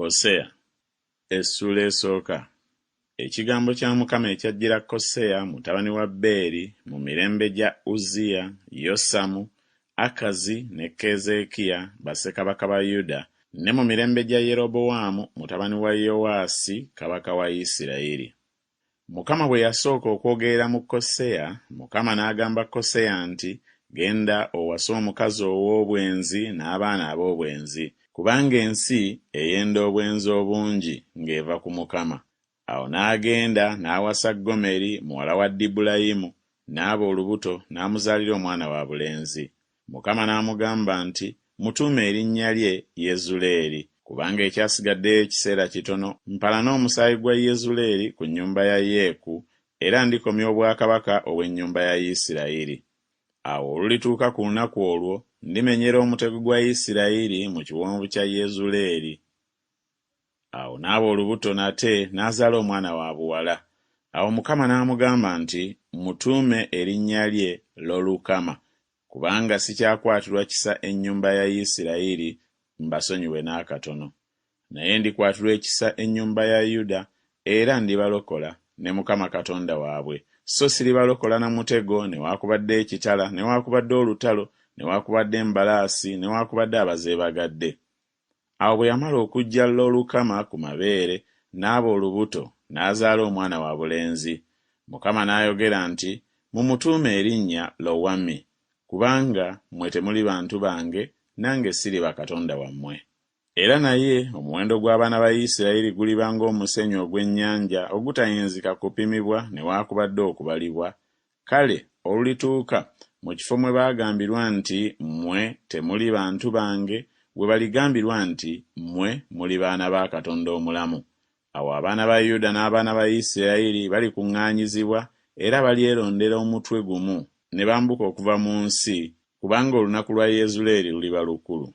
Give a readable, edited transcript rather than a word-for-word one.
Koseya essuula esooka. Ekigambo kya Mukama ekyajjira Koseya mutabani wa Beeri mu mirembe gya Uzziya, Yosamu, Akazi ne Keezeekiya bassekabaka ba Yuda, ne mu mirembe gya Yerobowaamu mutabani wa Yowaasi kabaka wa Isirayiri. Mukama bwe yasooka okwogerera mu Koseya, Mukama n'agamba Koseya nti, Genda owase omukazi ow'obwenzi n'abaana ab'obwenzi, kubanga ensi eyenda obwenzi obungi ng'eva ku Mukama. Awo n'agenda n'awasa Gomeri muwala wa Dibulayimu, n'aba olubuto n'amuzaalira omwana wa bulenzi. Mukama n'amugamba nti, Mutuume erinnya lye Yezuleeri, kubanga ekyasigaddeyo ekiseera kitono mpalane omusaayi gwa Yezuleeri ku nnyumba ya Yeeku, era ndikomya obwakabaka obw'ennyumba ya Isirayiri. Awo olulituuka ku lunaku olwo, ndimenyera omutego gwa Isirayiri mu kiwonvu kya Yezuleeri. Awo n'aba olubuto nate n'azaala omwana wa buwala. Awo Mukama n'amugamba nti, Mutuume erinnya lye Lolukama, kubanga sikyakwatirwa kisa ennyumba ya Isirayiri mbasonyiwe n'akatono. Naye ndikwatirwa ekisa ennyumba ya Yuda, era ndibalokola ne Mukama Katonda waabwe, so siribalokola na mutego newaakubadde ekitala newaakubadde olutalo newaakubadde embalaasi newaakubadde abazeebagadde. Awo bwe yamala okuggya Lolukama ku mabeere, n'aba olubuto, n'azaala omwana wa bulenzi. Mukama n'ayogera nti, Mumutuume erinnya Lowammi, kubanga mmwe temuli bantu bange, nange siriba Katonda wammwe. Era naye omuwendo gw'abaana ba Isirayiri guliba ng'omusenyu ogw'ennyanja ogutayinzika kupimibwa newaakubadde okubalibwa, Kale olulituuka, mu kifo mwe baagambirwa nti, Mmwe temuli bantu bange, we baligambirwa nti, Mmwe muli baana ba Katonda omulamu. Awo abaana ba Yuda n'abaana ba Isirayiri balikuŋŋaanyizibwa, era balyerondera omutwe gumu, ne bambuka okuva mu nsi, kubanga olunaku lwa Yezuleeri luliba lukulu.